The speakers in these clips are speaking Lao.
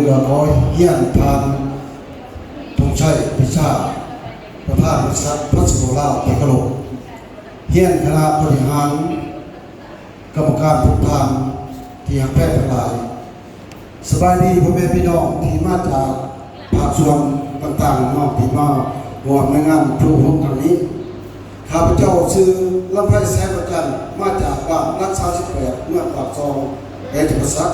ກໍຂໍຮຽນທ່ານ ພົງໄຊ ພິຊາດ ປະທານບໍລິສັດພັດສະໂກລາວທີ່ເຄົາລົບ, ຮຽນຄະນະບໍລິຫານ ກຳມະການທຸກທ່ານທີ່ຮັກແພງທັງຫຼາຍ, ສະບາຍດີພໍ່ແມ່ພີ່ນ້ອງທີ່ມາຈາກພາກສ່ວນຕ່າງໆເນາະ ທີ່ມາຮ່ວມໃນງານໂຮມຮ່ວມຄັ້ງນີ້. ຂ້າພະເຈົ້າຊື່ ລຳໄພ ແສງປະຈັນ ມາຈາກບ້ານຫຼັກສາມສິບແປດ ເມືອງປາກຊ່ອງ ແຂວງຈຳປາສັກ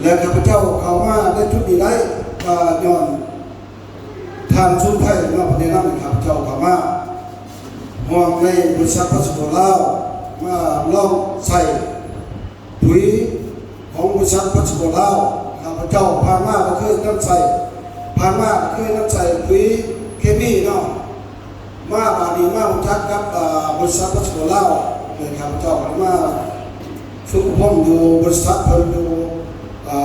ແລະ ຂ້າພະເຈົ້າເຂົ້າມາໃນຈຸດນີ້ໄດ້ ກໍຍ້ອນທ່ານ ສຸນໄທ ເນາະ ເພິ່ນແນະນຳໃຫ້ຂ້າພະເຈົ້າເຂົ້າມາຮ່ວມໃນບໍລິສັດພັດສະໂກລາວ ມາລອງໃຊ້ ປຸ໋ຍຂອງບໍລິສັດພັດສະໂກລາວ. ຂ້າພະເຈົ້າຜ່ານມາກໍເຄີຍນຳໃຊ້ ຜ່ານມາກໍເຄີຍນຳໃຊ້ປຸ໋ຍເຄມີເນາະ, ມາບາດນີ້ມາຮູ້ຈັກກັບ ເອີ ບໍລິສັດພັດສະໂກລາວ ແລະ ຂ້າພະເຈົ້າກໍໄດ້ມາຝຶກອົບຮົມຢູ່ບໍລິສັດເພິ່ນຢູ່ ເອີ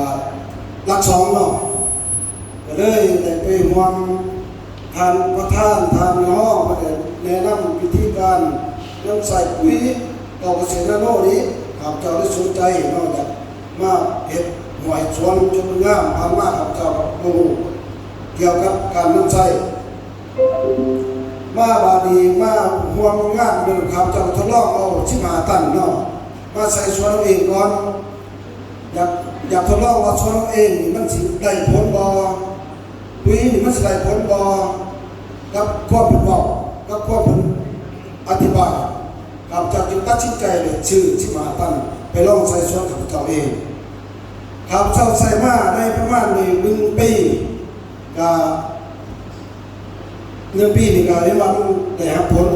ຫຼັກສອງເນາະ. ກໍເລີຍໄດ້ໄປຮ່ວມ ທ່ານປະທານ ທ່ານຮອງ ເພິ່ນໄດ້ແນະນຳວິທີການນຳໃຊ້ປຸ໋ຍຕໍ່ກະເສດນາໂນນີ້, ຂ້າພະເຈົ້າໄດ້ສົນໃຈເນາະ ຢາກມາເຮັດຮົ້ວເຮັດສວນຈົນງາມ. ຜ່ານມາຂ້າພະເຈົ້າກໍບໍ່ຮູ້ກ່ຽວກັບການນຳໃຊ້, ມາບາດນີ້ມາຮ່ວມງານ ເພິ່ນ ຂ້າພະເຈົ້າກໍທົດລອງເອົາສິບຫ້າຕັນເນາະ ມາໃສ່ສວນເຮົາເອງກ່ອນ. ຢາກ ຢາກທົດລອງວ່າສວນເຮົາເອງນີ້ມັນຊິໄດ້ຜົນບໍ່, ປຸ໋ຍນີ້ມັນຊິໄດ້ຜົນບໍ່ ກັບຄວາມເພິ່ນເວົ້າ ກັບຄວາມເພິ່ນອະທິບາຍ. ຂ້າພະເຈົ້າຈຶ່ງຕັດສິນໃຈໄດ້ຊື້ສິບຫ້າຕັນໄປລອງໃສ່ສວນຂ້າພະເຈົ້າເອງ. ຂ້າພະເຈົ້າໃຊ້ມາໄດ້ປະມານໜຶ່ງປີ ກະ ໜຶ່ງປີນີ້ກໍເຫັນວ່າມັນໄດ້ຮັບຜົນ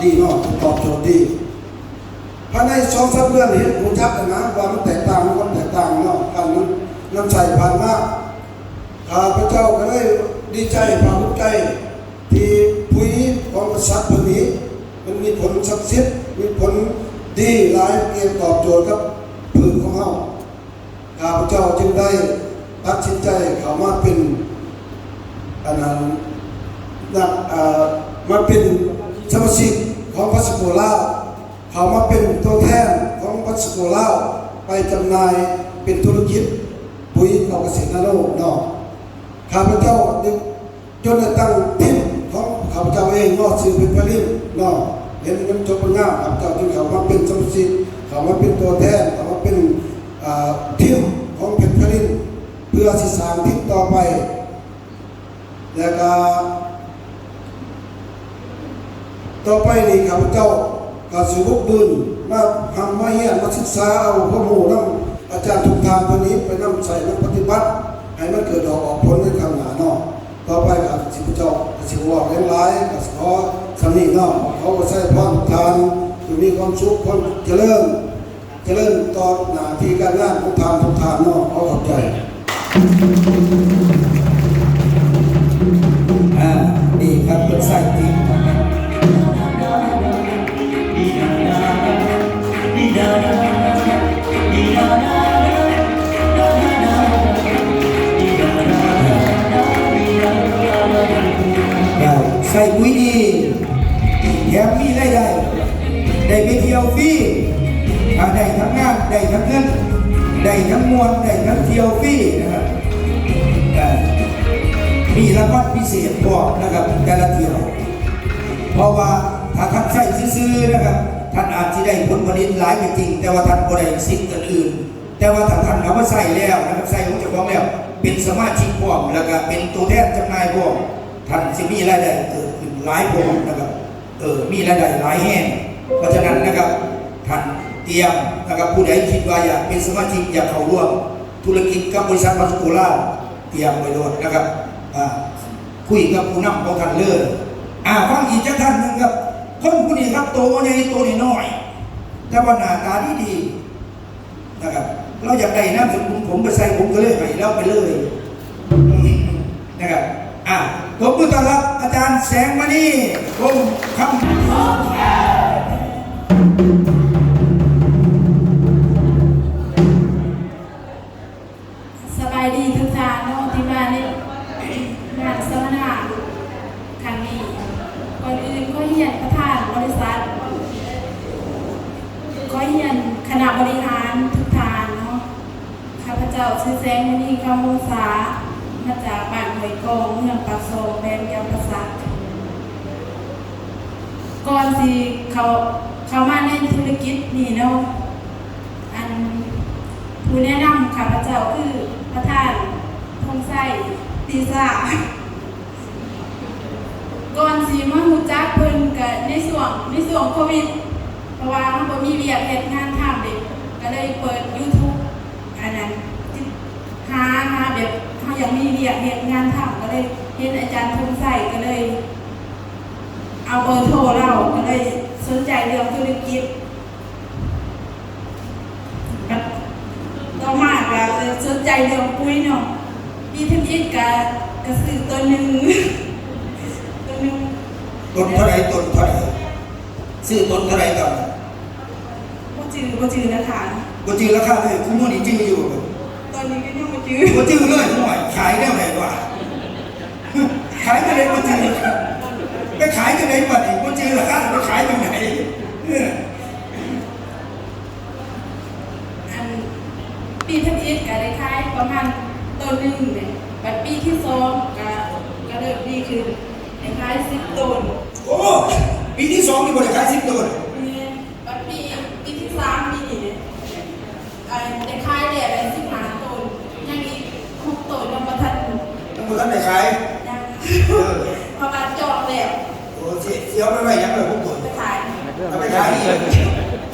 ດີເນາະ, ຕອບໂຈດດີ. ພາຍໃນສອງສາມເດືອນເຫັນ ຮູ້ຈັກແລ້ວນະວ່າມັນແຕກຕ່າງ, ມີຄວາມແຕກຕ່າງເນາະ, ການນຳ, ນຳໃຊ້ຜ່ານມາ. ຂ້າພະເຈົ້າກໍໄດ້ດີໃຈ, ພາກພູມໃຈ ທີ່ປຸ໋ຍຂອງບໍລິສັດເພິ່ນນີ້ ມັນມີຜົນສັກສິດ, ມີຜົນດີຫຼາຍ, ເກັບຕອບໂຈດກັບພືດຂອງເຮົາ. ຂ້າພະເຈົ້າຈຶ່ງໄດ້ຕັດສິນໃຈເຂົ້າມາເປັນ ອັນນັ້ນ ນັກ ເອີ ມາເປັນສະມາຊິກຂອງພັດສະໂກລາວ, ເຂົ້າມາເປັນຕົວແທນຂອງພັດສະໂກລາວ ໄປຈຳໜ່າຍເປັນທຸລະກິດປຸ໋ຍເຂົ້າກະເສດນາໂນເນາະ. ຂ້າພະເຈົ້າຈຶ່ງ ຈົນໄດ້ຕັ້ງທີມຂອງຂ້າພະເຈົ້າເອງເນາະ ຊື່ເພັດໄພລິນເນາະ, ເຫັນມັນຈົບງາມ ຂ້າພະເຈົ້າຈຶ່ງເຂົ້າມາເປັນສະມາຊິກ, ເຂົ້າມາເປັນຕົວແທນ, ເຂົ້າມາເປັນ ເອີ ທີມຂອງເພັດໄພລິນ ເພື່ອຊິສ້າງທີມຕໍ່ໄປ. ແລ້ວກະຕໍ່ໄປນີ້ ຂ້າພະເຈົ້າກະຊິບຸກບືນມາຮ່ຳມາຮຽນ ມາສຶກສາເອົາຄວາມຮູ້ນຳອາຈານທຸກທ່ານເພິ່ນນີ້ ໄປນຳໃຊ້ນຳປະຕິບັດ ໃຫ້ມັນເກີດດອກອອກຜົນໃນຂ້າງໜ້າເນາະ. ຕໍ່ໄປກໍຊິ ເຈົ້າກໍຊິບໍ່ເວົ້າຫຍັງຫຼາຍ, ກໍຊິຂໍສ່ຳນີ້ເນາະ. ຂໍອວຍໄຊພອນທຸກທ່ານ ຈົ່ງມີຄວາມສຸກ, ຄວາມຈະເລີນ, ຈະເລີນຕໍ່ໜ້າທີ່ການງານຂອງທ່ານທຸກທ່ານເນາະ. ຂໍຂອບໃຈ. ອ່າ ນີ້ຄັບ ເພິ່ນໃສ່ຕິ ໃສ່ປຸ໋ຍດີ ແຖມມີລາຍໄດ້ ໄດ້ໄປທ່ຽວຟຣີ ອ່າ ໄດ້ທັງງານ ໄດ້ທັງເງິນ ໄດ້ທັງມ່ວນ ໄດ້ທັງທ່ຽວຟຣີນະຄັບ. ອ່າ ມີລາງວັນພິເສດພ້ອມນະຄັບ ແຕ່ລະທ່ຽວ ເພາະວ່າຖ້າທ່ານໃຊ້ຊື່ໆນະຄັບ ທ່ານອາດຊິໄດ້ຜົນຜະລິດຫຼາຍກໍຈິງ ແຕ່ວ່າທ່ານບໍ່ໄດ້ສິດອັນອື່ນ. ແຕ່ວ່າຖ້າທ່ານເອົາມາໃຊ້ແລ້ວນະຄັບ ໃຊ້ຂອງເຈົ້າຂອງແລ້ວ ເປັນສະມາຊິກພ້ອມ ແລ້ວກະເປັນຕົວແທນຈຳໜ່າຍພ້ອມ ທ່ານຊິມີລາຍໄດ້ເພີ່ມຂຶ້ນຫຼາຍກວ່ານະຄັບ. ເອີ ມີລາຍໄດ້ຫຼາຍແຮງ. ເພາະສະນັ້ນນະຄັບ ທ່ານຕຽມນະຄັບ ຜູ້ໃດຄິດວ່າຢາກເປັນສະມາຊິກ ຢາກເຂົ້າຮ່ວມທຸລະກິດກັບບໍລິສັດມາສໂກລາວ ຕຽມໄວ້ໂລດນະຄັບ. ອ່າ ຄຸຍກັບຜູ້ນຳຂອງທ່ານເລີຍ. ອ່າ ຟັງອີກຈັກທ່ານໜຶ່ງຄັບ. ຄົນຜູ້ນີ້ຄັບ ໂຕບໍ່ໃຫຍ່ ໂຕນ້ອຍໆ ແຕ່ວ່າໜ້າຕາດີໆ ນະຄັບ ລາວຢາກໄດ້ນາມສະກຸນຜົມໄປໃສ່ ຜົມກໍເລີຍໃຫ້ລາວໄປເລີຍນະຄັບ. ອ່າ ຕົບມືຕ້ອນຮັບອາຈານແສງມະນີ ວົງຄຳ. ສະບາຍດີທຸກທ່ານເນາະ ທີ່ມາໃນງານສຳມະນາຄັ້ງນີ້. ກ່ອນອື່ນຂໍຮຽນປະທານບໍລິສັດ, ຂໍຮຽນຄະນະບໍລິຫານທຸກທ່ານເນາະ. ຂ້າພະເຈົ້າ ຊື່ແສງ ມະນີຄຳວົງສາ ມາຈາກບ້ານຫ້ວຍກອງ ເມືອງປາກຊ່ອງ ແຂວງຈຳປາສັກ. ກ່ອນຊິເຂົ້າ ເຂົ້າມາໃນທຸລະກິດນີ້ເນາະ ອັນ ຜູ້ແນະນຳຂ້າພະເຈົ້າຄືປະທານ ພົງໄຊ ຕີຊາ. ກ່ອນຊິມາຮູ້ຈັກເພິ່ນກະໃນຊ່ວງ ໃນຊ່ວງໂຄວິດ ເພາະວ່າເຮົາບໍ່ມີວຽກເຮັດງານທຳເດ ກະເລີຍເປີດຢູທູບ ອັນນັ້ນ ຫາ ຫາແບບເຮົາຢາກມີວຽກເຮັດງານທຳ ກະເລີຍເຫັນອາຈານພົງໄຊ ກະເລີຍເອົາເບີໂທລາວ ກະເລີຍສົນໃຈເລື່ອງທຸລະກິດ. ບັດຕໍ່ມາກະສົນໃຈເລື່ອງປຸ໋ຍເນາະ ມີທຳອິດກະ ກະຊື້ຕົນໜຶ່ງ ຕົນໜຶ່ງ. ຕົນເທົ່າໃດ? ຕົນເທົ່າໃດ? ຊື້ຕົນເທົ່າໃດຕອນນັ້ນ? ບໍ່ຈື່ ບໍ່ຈື່ລາຄາ ບໍ່ຈື່ລາຄາເລີຍ. ຄູ່ມື້ນີ້ຈື່ຢູ່ບໍ່? ຕອນນີ້ກະຍັງບໍ່ຈື່ ບໍ່ຈື່ເລີຍ. ໂອ້ຍ ຂາຍແນວໃດວະ? ຂາຍຈັ່ງໃດບໍ່ຈື່ລາຄາ? ໄປຂາຍຈັ່ງໃດບັດນີ້? ບໍ່ຈື່ລາຄາ ໄປຂາຍຈັ່ງໃດ? ເອີ ອັນ ປີທຳອິດກະໄດ້ຂາຍປະມານໂຕໜຶ່ງແຫຼະ ບັດປີທີສອງກະ ກະເລີ່ມດີຂຶ້ນ ໄດ້ຂາຍສິບໂຕ. ໂອ້ ປີທີສອງນີ້ບໍ່ໄດ້ຂາຍສິບໂຕ? ແມ່ນ. ບັດປີ ປີທີສາມປີນີ້ ໄດ້ຂາຍແລ້ວໄດ້ສິບຫ້າໂຕ ຍັງອີກຫົກໂຕຍັງບໍ່ທັນ ຍັງບໍ່ທັນໄດ້ຂາຍ? ຍັງ ເອີ ເພາະວ່າຈອງແລ້ວ. ໂອ້ ຊິ ຊິເອົາໄປໄວ້ຫຍັງລະຫົກໂຕ? ໄປຂາຍ ເອົາໄປຂາຍອີກ.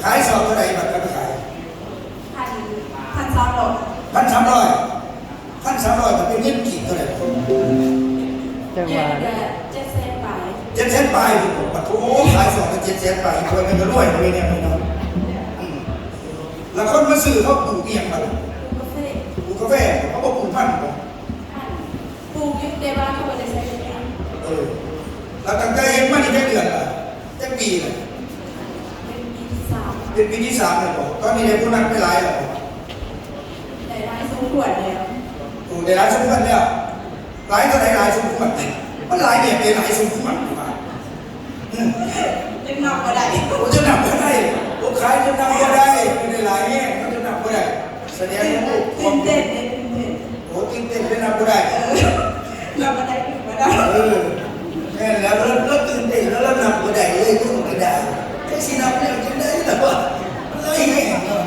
ຂາຍຊອງເທົ່າໃດບັດເອົາໄປຂາຍ? ພັນ ພັນສາມຮ້ອຍ ພັນສາມຮ້ອຍ ພັນສາມຮ້ອຍ ມັນເປັນເງິນກີບເທົ່າໃດ? ຈັງຫວະ ເຈັດແສນປາຍ ເຈັດແສນປາຍ. ໂອ້ ປະໂທ ຂາຍຊອງລະເຈັດແສນປາຍ ຂ້ອຍມັນກະລວຍເລີຍເນາະ. ອືມ ລະຄົນມາຊື້ເຂົາປູກອີ່ຫຍັງບັດ? ປູກກາເຟ ປູກກາເຟ ເຂົາບໍ່ປູກມັນບໍ? ປູກຢູ່ ແຕ່ວ່າເຂົາບໍ່ໄດ້ໃສ່ເປັນຫຍັງ. ເອີ ລະຕັ້ງແຕ່ເຮັດມານີ້ຈັກເດືອນລະ? ຈັກປີລະ? ເປັນປີທີສາມ ເປັນປີທີສາມແລ້ວບໍ? ຕອນນີ້ໄດ້ໂບນັດໄປຫຼາຍແລ້ວບໍ? ໄດ້ຫຼາຍສົມຄວນແລ້ວ. ໂອ້ ໄດ້ຫຼາຍສົມຄວນແລ້ວ. ຫຼາຍເທົ່າໃດ? ຫຼາຍສົມຄວນ. ມັນຫຼາຍແບບໃດ? ຫຼາຍສົມຄວນວ່າ ອືມ ຈົນນັບບໍ່ໄດ້. ໂອ້ ຈົນນັບບໍ່ໄດ້. ໂອ້ ຂາຍຈົນນັບບໍ່ໄດ້. ມັນໄດ້ຫຼາຍແຮງ ມັນຈົນນັບບໍ່ໄດ້. ສະແດງວ່າ ຕື່ນເຕັ້ນເດ້ ຕື່ນເຕັ້ນ. ໂອ້ ຕື່ນເຕັ້ນເລີຍນັບບໍ່ໄດ້. ເອີ ນັບບໍ່ໄດ້ ຕື່ນບໍ່ໄດ້. ເອີ ແມ່ນແລ້ວ ລາວຕື່ນເຕັ້ນແລ້ວ ລາວນັບບໍ່ໄດ້ເລີຍ ຕົວມັນກະດາ ຈັກຊິນັບແລ້ວຈັ່ງໃດລະວະ ມັນຫຼາຍແຮງເນາະ.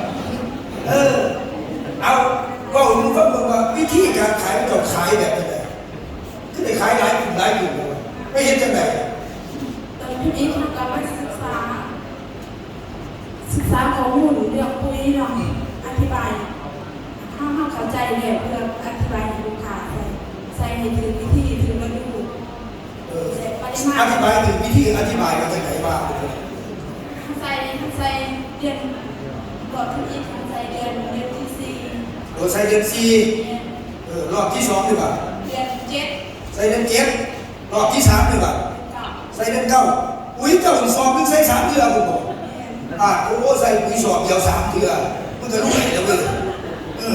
ເອີ ເອົາ ເວົ້າໃຫ້ຟັງເບິ່ງວ່າ ວິທີການຂາຍ ເຈົ້າຂາຍແບບໃດ? ຄືໄດ້ຂາຍຫຼາຍຂຶ້ນ ຫຼາຍຂຶ້ນ ໄປເຮັດຈັ່ງໃດ? ຕອນນີ້ເຮົາກະມາສຶກສາ ສຶກສາຂໍ້ມູນເລື່ອງປຸ໋ຍເນາະ ອະທິບາຍ ເຮົາ ເຮົາເຂົ້າໃຈແລ້ວ ເພື່ອອະທິບາຍໃຫ້ລູກຄ້າໃສ່ ໃສ່ໃຫ້ຖືກວິທີ ຖືກລະດູ. ເອີ ອະທິບາຍຖືກວິທີ ອະທິບາຍວ່າຈັ່ງໃດ? ວ່າ ເຮົາໃສ່ ເຮົາໃສ່ເດືອນ ລອບທຳອິດເຮົາໃສ່ເດືອນ ເດືອນທີສີ່. ໂອ ໃສ່ເດືອນສີ່. ແມ່ນ. ເອີ ລອບທີສອງເດວະ? ເດືອນເຈັດ. ໃສ່ເດືອນເຈັດ. ລອບທີສາມນີ້ຫວາ? ເກົ້າ. ໃສ່ເດືອນເກົ້າ. ປຸ໋ຍເຈົ້ານີ້ຊອກໜຶ່ງໃສ່ສາມເທື່ອພຸ້ນບໍ? ແມ່ນ. ປາດໂທ ໃສ່ປຸ໋ຍຊອກດຽວສາມເທື່ອ ມັນກະລວຍແລ້ວເວີຍ. ເອີ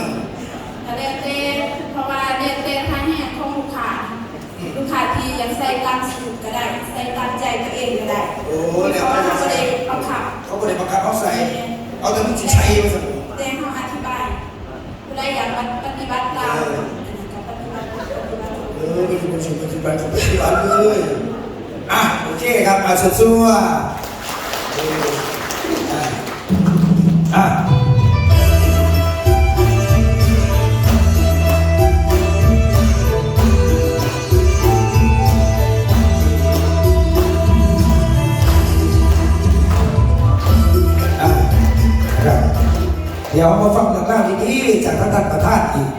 ກະແລ້ວແຕ່ ເພາະວ່າແລ້ວແຕ່ທ່າແຮງຂອງລູກຄ້າ. ອືມ ລູກຄ້າທີ່ຢາກໃສ່ຕາມສູດກະໄດ້ ໃສ່ຕາມໃຈຕົວເອງກະໄດ້. ໂອ້ ແລ້ວແຕ່ ເພາະວ່າເຮົາບໍ່ໄດ້ບັງຄັບ ເຂົາບໍ່ໄດ້ບັງຄັບເຮົາໃສ່. ແມ່ນ. ເອົາແຕ່ມຶງຊິໃສ່ວ່າຊັ້ນ. ແຕ່ເຮົາອະທິບາຍ ຜູ້ໃດຢາກປະຕິບັດຕາມ ເອີ ອັນນັ້ນກະປະຕິບັດ ປະຕິບັດ. ເອີ ປະຕິບັດ ປະຕິບັດ ປະຕິບັດເລີຍ. ອ່ະ ໂອເຄຄັບ ອ່ະ ສ່ວນ ອ່ະ ອ່ະ ອ່ະ ຄັບ ດຽວເຮົາມາຟັງເລື່ອງລາວດີໆ ຈາກທາງທ່ານປະທານອີກ.